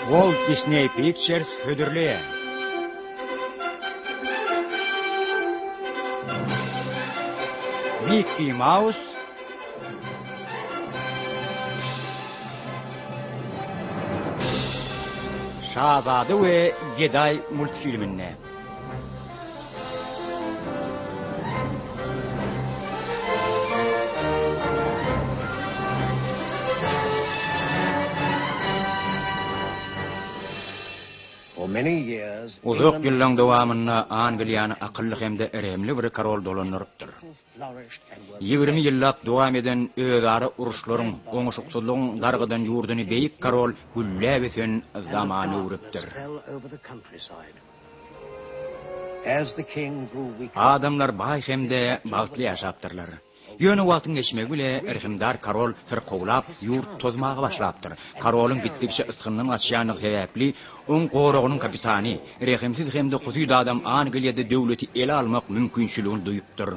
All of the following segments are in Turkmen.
Walt Disney Pictures hödürleýär. Mickey Mouse Şazada we Gedaý multfilminde. Uzak ýyllaň dowamynda Angliýany akylly hem-de rehimli bir korol dolandyrypdyr. 20 ýyllap dowam eden özara uruşlaryň, oňuşyksyzlygyň dargadan ýurduny beýik korol gülläp ösen zamana öwrüpdir. Adamlar baý hem-de bagtly ýaşapdyrlar. Ýöne wagtyň geçmegi bile rehimdar korol syrkawlap, ýurt tozmaga başlapdyr. Korolyň gitdikçe ysgyndan gaçýandygy sebäpli, oň goragynyň kapitany, rehimsiz hem-de husyt adam Angliýada döwleti ele almak mümkinçiligini duýupdyr.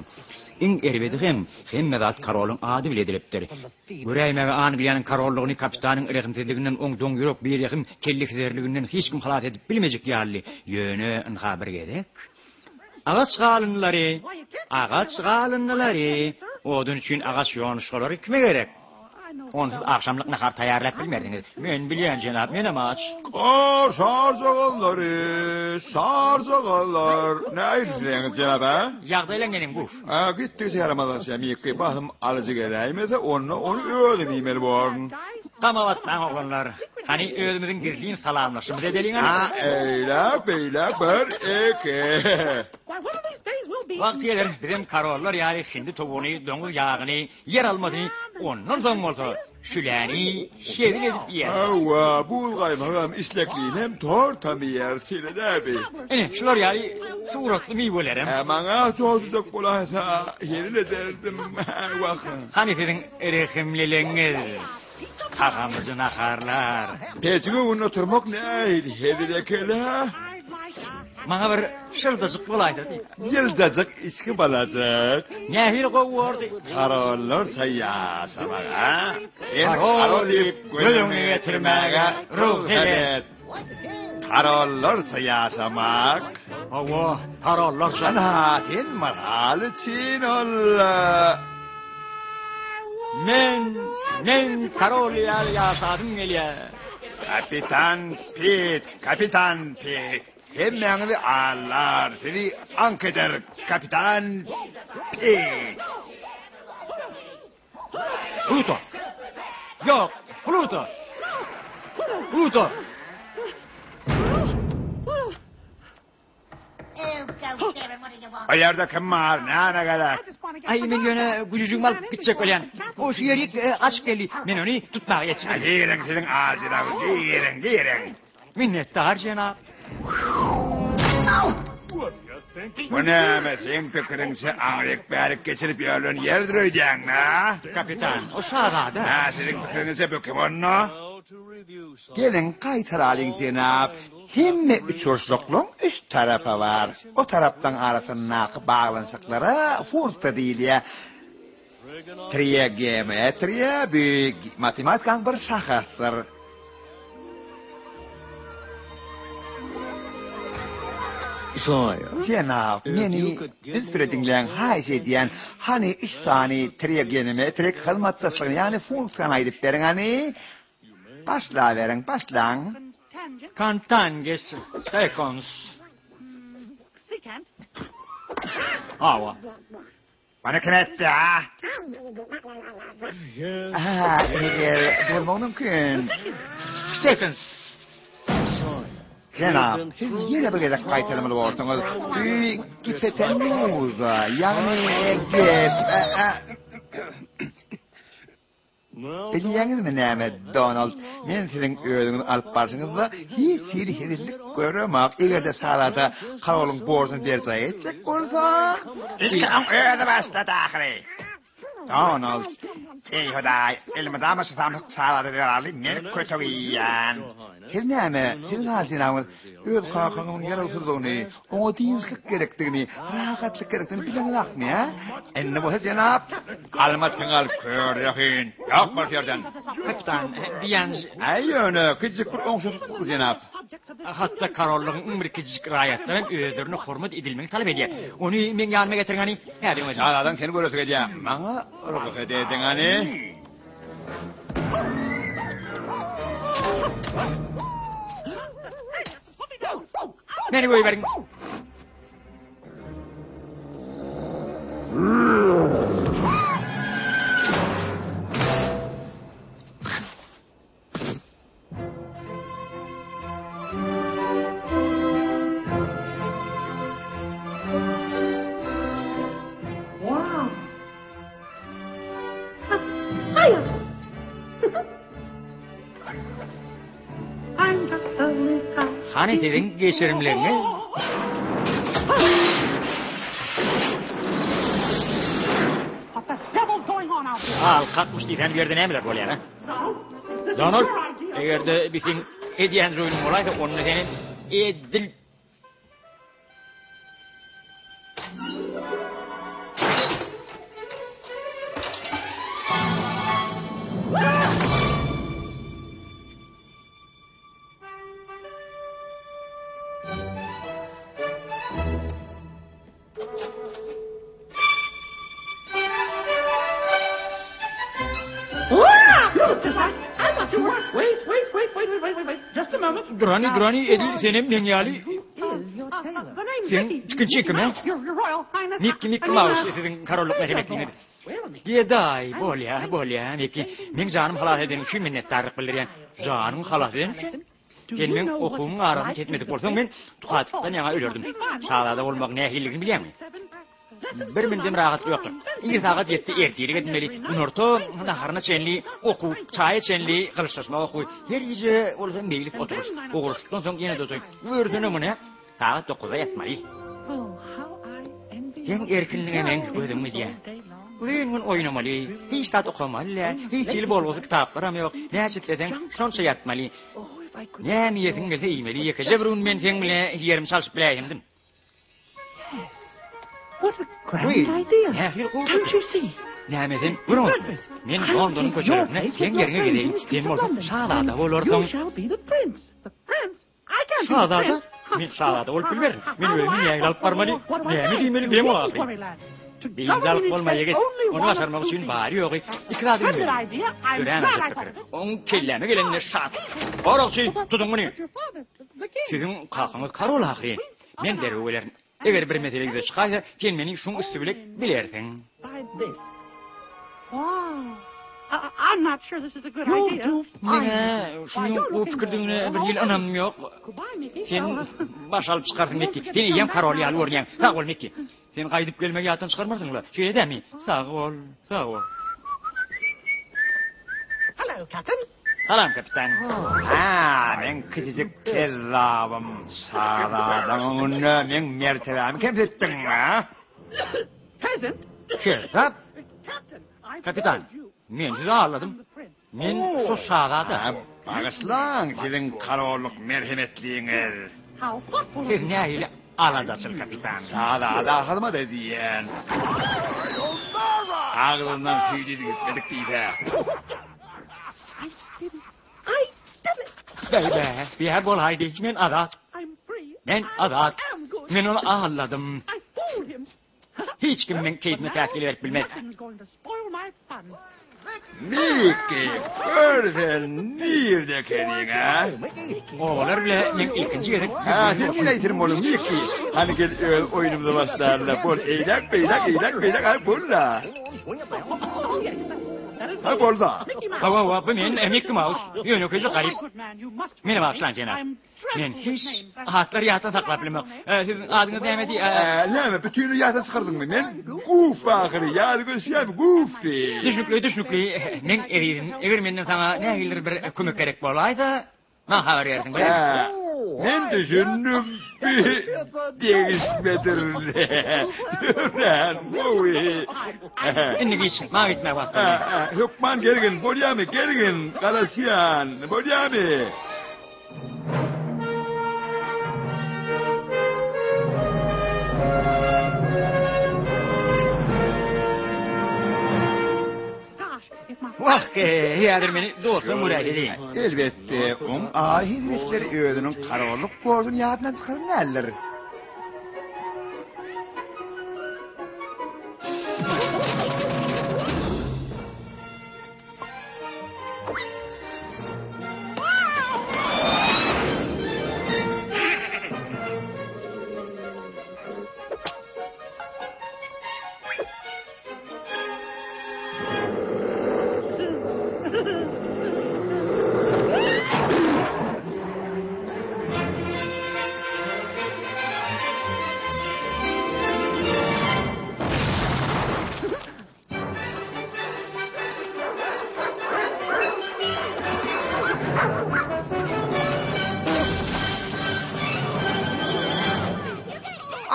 Iň erbedi hem, hemme zat korolyň ady bile edilipdir. Göräýmäge Angliýanyň korollygyny kapitanyň rehimsizliginden oň doňýürek birehim kellekizerliginden hiç kim halas edip bilmejek ýalydy. Ýöne, ynha bir gezek. Agaç galyndylary! Agaç galyndylary! Odun üçin agaç ýonuşgalary kime gerek? Onsuz agşamlyk nahar taýýarlap bilmersiňiz. Men bilýän, jenap, menem aç. O, şarjagazlary, şarjagazlar. Nähili jenap, a? Ýagdaýlaň neneň, Buf? A, gitdigiçe ýaramazlaşýar, Mikki. Basym alyjy geläýmese, onda ony özüm iýmeli borun. Gama batmaň, oglanlar. Hany, özümiziň gizlin salamlaşymyzy edeliň, hany. A, eýläk, beýläk, bir, iki. Wagty geler, bizem korollar ýaly hindi towugyny, doňuz ýagyny, Ýer almasyny, ondan soň bolsa şüläni hezil edip iýer. Hawa, buz gaýmagam, isleklini hem, tortam iýeris, şeýle dälmi? Ine, şular ýaly suratly miwelerem. Hä, maňa tozjak bolaýsa, hezil ederdim, wah. Hany siziň rehimliligiňiz, tagamlyja naharlar? Pejiň öňünde oturmak nähili hezil eken-ä? Maňa bir şyrdajyk bolaýsady. Ýyljajyk içki balajyk. Nähili gowy bordy. Karollarça ýaşamak, a? Sen karol diýip göz öňüne getirmäge rugsat et. Karollarça ýaşamak. Hawa, karollarça. Ynha, sen mysal üçin ol... Men, men karol ýaly ýaşasym gelýär. Kapitan Pit, kapitan Pit. Hemmäňizi aldar, sizi aňk eder, kapitan Pit. Pluto! Ýok, Pluto! Pluto! O ýerde kim bar, näme gerek? Aý, men ýöne güjüjigimi alyp gitjek bolýan. O şu ýerik e, gaçyp geldi. Men ony tutmaga ýetişmedim. Giriň siziň ajylawy, giriň, giriň. Minnetdar, jenap. Bu näme, seň pikiriňçe aňryk bärik geçirip ýörlen ýerdir öýdýäňmi, a? Kapitan, o şazada. Hä, siziň pikiriňizçe bu kim onda? Geliň, gaýtaralyň, jenap. Hemme üçburçluklygyň üç tarapy bar. O taraplaryň arasyndaky baglanyşyklara funksiýa diýilýär. Trigonometriýa bu matematikanyň bir şahasydyr. Jenap, meni üns bilen diňläň, haýyş edýän. Hany üç sany trigonometrik hyzmatdaşlygyny, ýagny funksiýany aýdyp beriň hany. Başlaberiň, başlaň. Kontanges sekons. Hawa. Muny kim etdi, a? Aha, eger bolmagy mümkin. Sekons. Jenap, siz ýene bir gezek gaýtalamaly borsuňyz. Bu gipotenuza, ýagny gep. Bilýäňizmi näme, Donald, men siziň özüňizi alyp barşyňyzda hiç hili hezillik göremok. Eger-de şazada korolyň borjuny berjaý etjek bolsa... Ilki oň özi başlady ahyry. Donald. Eý, Hudaý, elmydama şu samsyk şazada zerarly men kötek iýýän. Siz näme, siziň aly jenabyňyz öz kakaňyzyň ýarawsyzlygyny, oňa dynçlyk gerekdigini, rahatlyk gerekdigini bileňizakmy, hä? Indi bolsa jenap, almatyňy alyp kör ýakyn, ýok bol şu ýerden. Kapitan, diýýäniz. Äý, ýöne, kiçijik bir oňşuksyzlyk, jenap. Hatda korollygyň iň bir kiçijik raýatlaram özlerine hormat edilmegini talap edýär. Ony meň ýanyma getiriň hany, häziriň özünde. Şazadaň seni göresi gelýär. Maňa rugsat ediň hany. Meni goýberiň. Hany siziň geçirimligiňiz? Al, kakmyş diýsem bu ýerde nämeler bolýar, a? Donald, eger-de biziň edýän zoýnuň bolaýsa, onda seni edil Durany, durany, edil senem meň ýaly. Sen tikinçi kim, hä? Mikki, Mikki Maus, siziň korollyk merhemetliňiz. Gedaý, bolýa, bolýa, Mikki. Meň janym halas edeniň üçin minnetdarlyk bildirýän. Janyňy halas edeniň üçin? Sen meň okuwymyň arasyny kesmedik bolsaň, men tukatykdan ýaňa ölerdim. Şazada bolmagyň nähililigini bilýäňmi? Bir mündem rahatlyk ýokdur. Ir sagat ýetde ertirlik edinmeli, günorta naharyna çenli okuw, çaýa çenli gylyçlaşmak okuwy, her gije bolsa meýlis oturyş. Ogurlykdan soň ýene-de toý. Görsene muny, sagat dokuzda ýatmaly. Seň erkinligiňe meň gözüm gidýär. Uzyn gün oýnamaly, hiç zat okamaly däl, hiç hili bolgusyz kitaplaram ýok, näçe isleseň, şonça ýatmaly. Näme iýesiň gelse iýmeli, ýekeje bir gün men seň bilen ýerimi çalşyp biläýemdim. Wiý, nähili gowy pikir. Näme sen, görüň, men Londonyň köçelerinde seň ýeriňe geleýin, sen bolsa şazada bolarsyň. Şazada? Men şazada bolup bilmerin. Men özümi nähili alyp barmaly, näme diýmeli bilemok ahyryn. Biynjalyk bolma ýigit. Ony başarmak üçin bary-ýogy iki zady bilmeli. Örän ajap pikir. Oň kelläme gelenine şat. Goragçy, tutuň muny. Siziň kakaňyz korol ahyryn. Men derrew gelerin. Eger bir mesele ýüze çykaýsa, sen meni şuň üsti bile bilersiň. Meň-ä şunuň gowy pikirdigine bir hili ynamym ýok. Sen baş alyp çykarsyň, Mekki. Sen eýýäm korol ýaly görünýäň. Sag bol, Mekki. Sen gaýdyp gelmegi ýatdan çykarmarsyň-la. Şeýle dämi? Sag bol, sag bol. Salam, kapitan. Ha, meň kiçijik kezzabym. Şazadaň öňünde meň mertebämi kemsitdiň, ha? Kezzap? Kapitan, men sizi aldadym. Men şu şazada. Bagyşlaň, siziň korollyk merhemetliňiz. Siz nähili aladaçyl kapitan. Şazada hyzmat edýän. Agzyndan süýdi gitmedik diýse. Beýle, beýle bolaýdy. Men azat. Men azat. Men ony aldadym. Hiç kim meň keýpime päsgel berip bilmez. Miki, gör sen nirde ekeniň, a? Obalar bile men ilkinji gezek Ha, sen nirä ýitirim bolduň, Miki? Hany gel öz oýnumyza başlaly-la. Bol, eýläk, beýläk, eýläk, beýläk, hany bol-la. Ha, bol-da. Hawa, hawa, bu men, Mikki Maus. Ýönekeýje garyp. Meni bagyşlaň, jenap. Men hiç atlary ýatdan saklap bilemok. Siziň adyňyz nämedi? Näme, bütinleý ýatdan çykardyňmy? Men Guffi ahyry, ýadyňa düşýärmi, Guffi? Düşnükli, düşnükli. Meň ezizim, eger menden saňa nähilidir bir kömek gerek bolaýsa, maňa habar berersiň, bolýarmy? Men düşündim, bi degişmedir. Örän gowy. Indi giç, maňa gitmäge wagt boldy. Hökman gelgin, bolýamy, gelgin, garaşýan, bolýamy? Wah, häzir meni dostlarym göräýse. Elbetde, oň aly hezretleri özüniň korollyk borjuny ýadyndan çykaran däldir.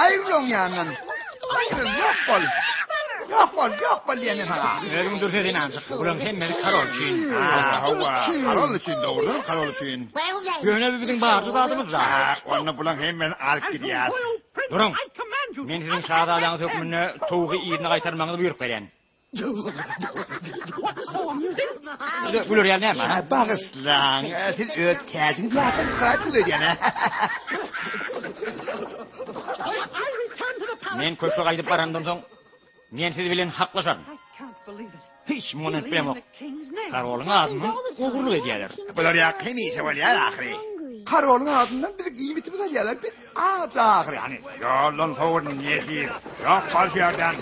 Aýryl oň ýanyndan. Aýryl, ýok bol. Ýok bol, ýok bol diýen men saňa. Özüň dürse zenanjyk. Bulaň hemmesi karol üçin. Ha, hawa, karol üçin, dogrudanam karol üçin. Ýöne bu biziň barja zadymyz-da. Ha, onda bulaň hemmesini alyp gidýäs. Duruň! Men siziň şazadaňyz hökmünde towugy yzyna gaýtarmagyňyzy buýruk berýän. Size güler ýaly näme, ha? Bagyşlaň, siz öz täjiňizi ýatdan çykarypsyňyz öýdýän, hä? Men köşge gaýdyp barandan soň, men siz bilen haklaşaryn. Hiç muňa ynanyp bilemok. Korolyň adyndan ogurlyk edýärler. Bular ýa hemişe bolýar ahyry. Korolyň adyndan biziň iýmitimizi alýarlar. Biz aç ahyry. Hany, ýoldan sowur nejis. Ýok bol şu ýerden.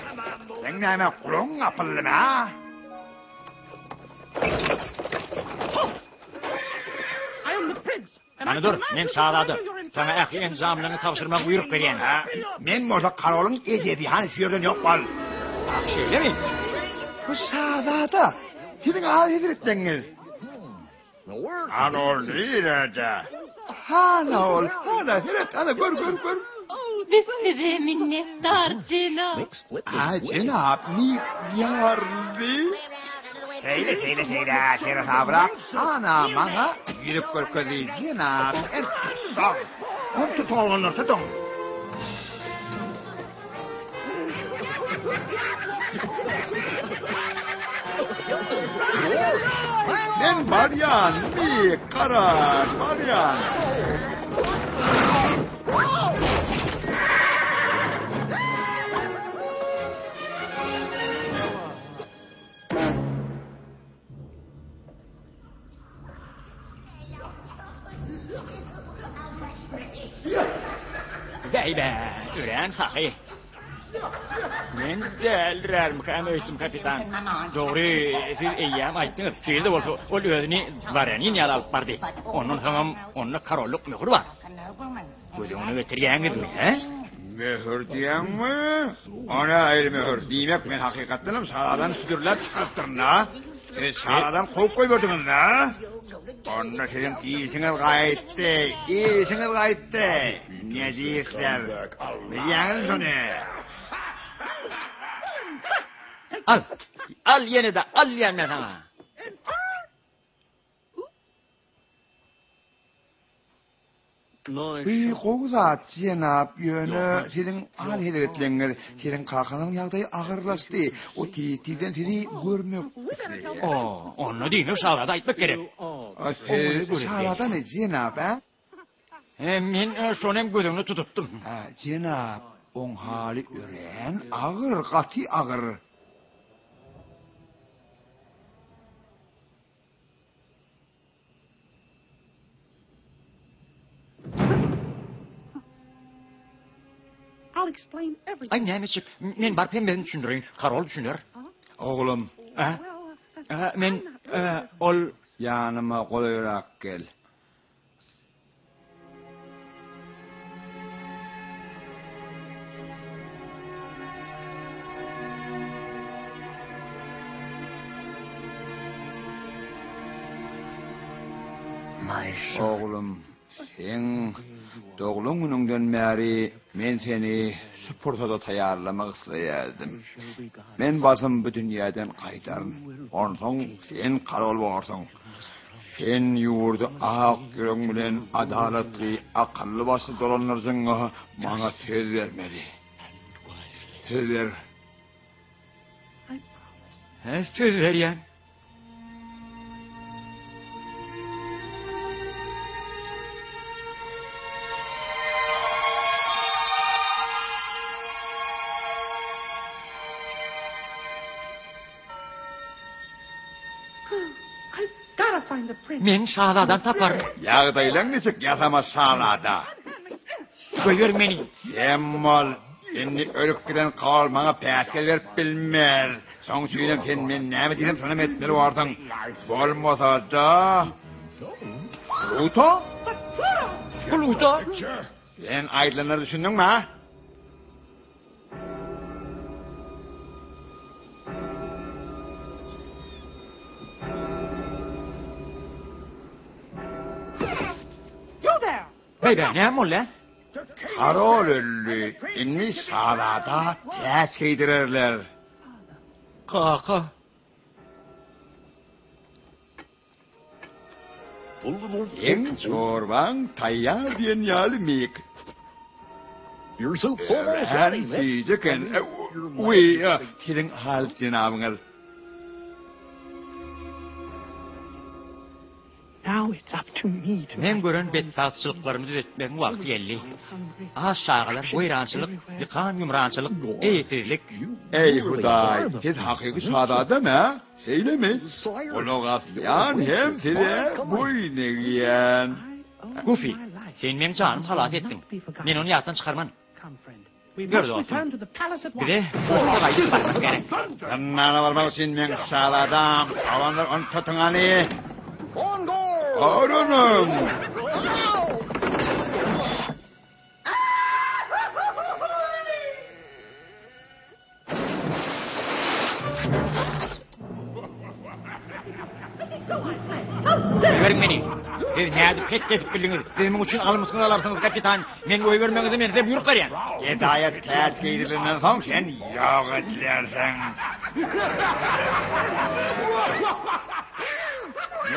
Seň näme gulagyň gapyldymy, ha? Hany dur, men şazada. Saňa ähli enjamlaryňy tabşyrmagy buýruk berýän. Ha, men bolsa korolyň ejesi. Hany şu ýerden ýok bol. Ah, şeýlemi? Bu şazada. Siziň aly hezretleňiz. Hany ol nirede? Hana ol, hana, seret, hana, gör, gör, gör. Biz size minnetdar, jenap. Ha, jenap, ni ýarly. Şeýle, şeýle, şeýle, seresabrak. Ana, maňa ýürek görkezdi, jenap. El tutsaň, ony tutuň oglanlar, tutuň. Men barýan, Mik, garaş, barýan. Bäý-bä, örän sahy. Men däldirärmikäm öýtdüm, kapitan. Dogry, siz eýýäm aýtdyňyz. Şeýle-de bolsa, ol özüni dworýanin ýaly alyp bardy. Ondan soňam onda korollyk möhüri bar. Göz öňüne getirýäňizmi, hä? Möhür diýýäňmi? O nähili möhür? Diýmek, men hakykatdanam şazadany südürläp çykarypdyryn-a? Siz şazadany kowup goýberdiňiz-dä? Onda siziň işiňiz gaýtdy, işiňiz gaýtdy! Nejisler! Bilýäňizmi şony? Al! Al ýene-de, al diýýän men saňa! Bu gowy zat, jenap, ýöne siziň aly hezretleňňiz, siziň kakaňyzyň ýagdaýy agyrlaşdy. O tiz-tizden sizi görmek isleýär. O, onda diýmek şazada aýtmak gerek. Siz şazadamy, jenap, a? Men şony hem göz öňünde tutupdym. Jenap, oň haly örän agyr, gaty agyr. Aý nämejik, men baryp hemmesini düşündireýin, karol düşüner. Oglum. A? Men ol Ýanyma golaýrak gel. Oglum. Seň doglan günüňden bäri men seni şu pursada taýýarlamak isleýärdim. Men basym bu dünýäden gaýdaryn. Onsoň sen korol bolarsyň. Sen ýurdy ak ýüregiň bilen adalatly, akylly-başly dolandyrjyňa maňa söz bermeli. Söz ber. Hä, söz berýän. Men şazadany taparyn. Ýagdaýlaň niçik ýasama şazada? Goýber meni. Sem bol. Indi ölüp giden Karl maňa päsgel berip bilmez. Şoň üçinem sen men näme diýsem şonam etmeli borsuň. Bolmasa-da... Pluto? Pluto? Sen aýdylanlara düşündiňmi, ha? Beýle, näme boldy? Karol öldi. Indi şazada täç geýdirerler. Kaka. Seň çorbaň taýýar diýen ýaly, Mik. Örän süýji eken. Wiý, siziň alyp jenabyňyz. Meň gören betbagtçylyklarymy düzetmegiň wagty geldi. Aç çagalar, weýrançylyk, ýykan-ýumrançylyk, eýesizlik. Eý, Hudaý, siz hakyky şazadam-ä, şeýlemi? Gulak asýan hem size boýun egýän. Gufi, sen meň janymy halas etdiň. Men ony ýatdan çykarman. Gör dostum, bize goşa gaýdyp barmak gerek. Zyndana barmak üçin meň şazadam, oglanlar ony tutuň hany. Goranyň! Goýberiň meni. Siz nädip het edip bildiňiz? Siz muň üçin almysyňyzy alarsyňyz, kapitan. Meni goýbermegiňizi men size buýruk berýän. Gedaýa täç geýdirilenden soň sen ýok edilersiň.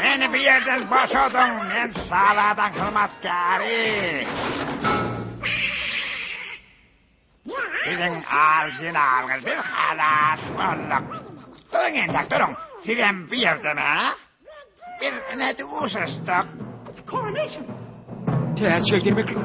Meni bu ýerden boşadyň, men şazadaň hyzmatkäri. Siziň al jenabyňyz biz halas bolduk. Duruň entek duruň. Sizem bu ýerdemi ha? Biz ine duşuşdyk. Täç geýdirmeklik.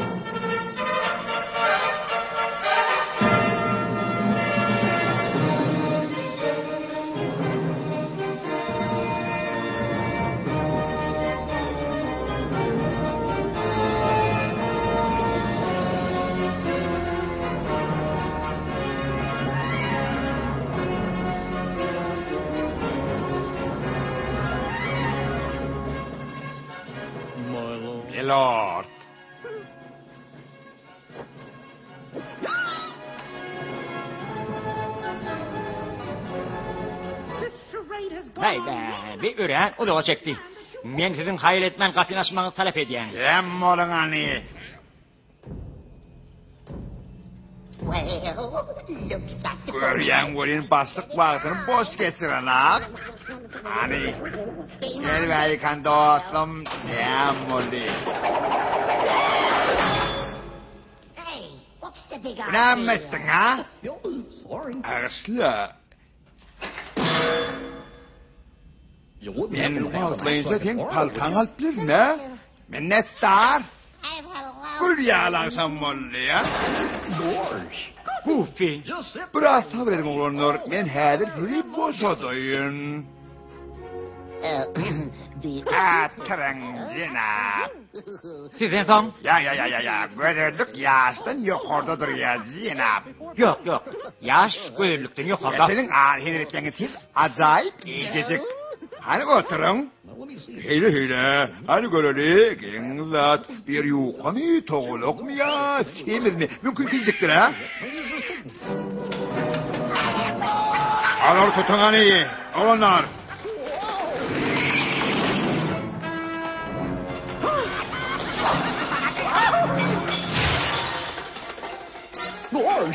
Milord. Baý-ba, bi örän uzaga çekdi. Men siziň haýal etmän gapyny açmagyňyzy talap edýän. Sem boluň hany. Görýäň welin başlyk wagtyny boş geçirenak. Hany, gel bärikan dostum, näme boldy? Näme etdiň, ha? Agyşla. Men wagtlaýynça seň paltaňy alyp bilerin, hä? Minnetdar. Gül ýaly agşam boldy, ýa? Goofy. Biraz sabyr ediň, oglanlar. Men häzir sizi boşadaýyn. Atyryň, jenap. Sizden soň? Ýa, ýa, ýa, ýa, ýa, gözellik ýaşdan ýokarda durýar, jenap. Ýok, ýok, ýaş gözellikden ýokarda. Siziň aly hezretleriňiz siz ajaýyp eýjejik. Hany oturyň. Heýle, heýle, hany göreli, geň zat, bir ýukamy, togalakmy ýa semizmi? Mümkin kiçijikdir, hä? Alar tutuň hany, oglanlar.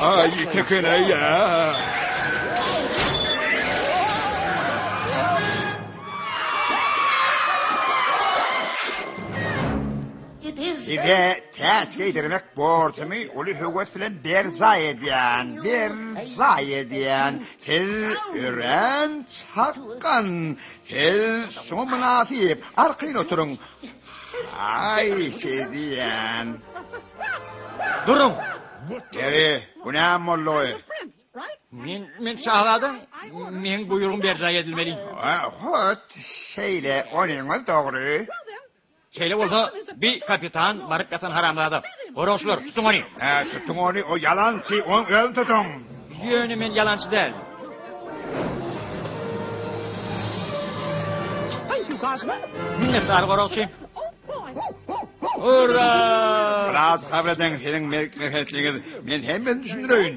Aý, tekeneý-ä! Size täç geýdirmek borjumy uly höwes bilen berjaý edýän, berjaý edýän. Siz örän çakgan, siz şuňa mynasyp. Arkaýyn oturyň. Haýyş edýän. Duruň! Ýeri, bu näme boldugy? Men, men şahzada, meň buýrugym berjaý edilmeli. Hut şeýle, onyňyz dogry. Şeýle bolsa, bi kapitan baryp ýatan haramzada. Goragçylar, tutuň ony! Hä, tutuň ony, o ýalançy, oň özüni tutuň! Ýöne men ýalançy däl. Minnetdar, goragçy. Ura! Biraz sabyr ediň, siziň merk-merhetliňiz, men hemmesini düşündireýin.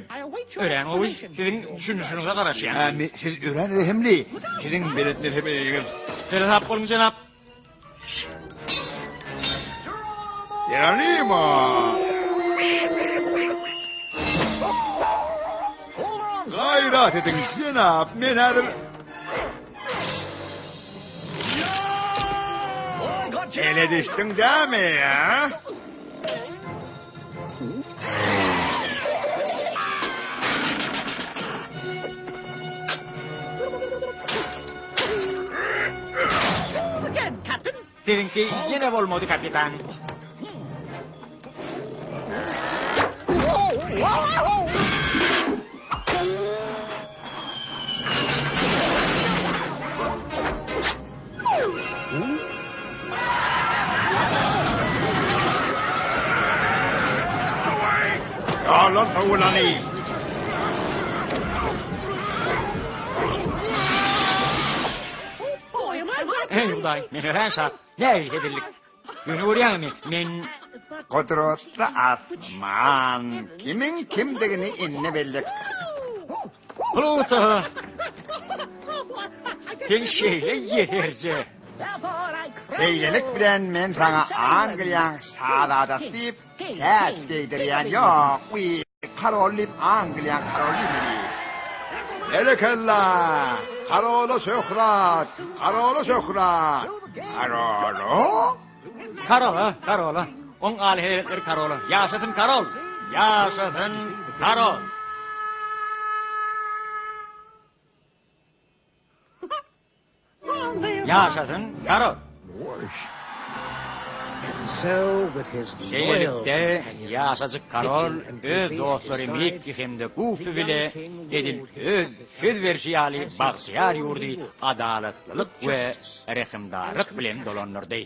Örän gowy, siziň düşündirişiňize garaşýan. Hä, siz örän rehimli, siziň belent mertebeliňiz. Seresap boluň, jenap. Geronimo! Gaýrat ediň, jenap, men häzir... Ele düşdüň dämi, a? Siziňki ýene bolmady, kapitan. Ýalan sowulany! Eý, Hudaý, men örän şat. Nähili hezillik. Ýöne görýäňmi, men... Gudratly asman, kimiň kimdigini indi bildik. Pluto! Sen şeýle ýeserje. Şeýlelik bilen men saňa Angliýaň şazadasy diýip täç geýdirýän. Ýok, wiý, karol diýip Angliýaň karoly diýmeli. Berekella! Karola şöhrat! Karola şöhrat! Karola? Karola, karola. Oň aly hezretleri karola. Ýaşasyn karol! Ýaşasyn karol! Ýaşasyn karol! Şeýlelikde, ýaşajyk karol öz dostlary Mikki hem-de Gufi bile edil öz söz berşi ýaly bagtyýar ýurdy adalatlylyk we rehimdarlyk bilen dolandyrdy.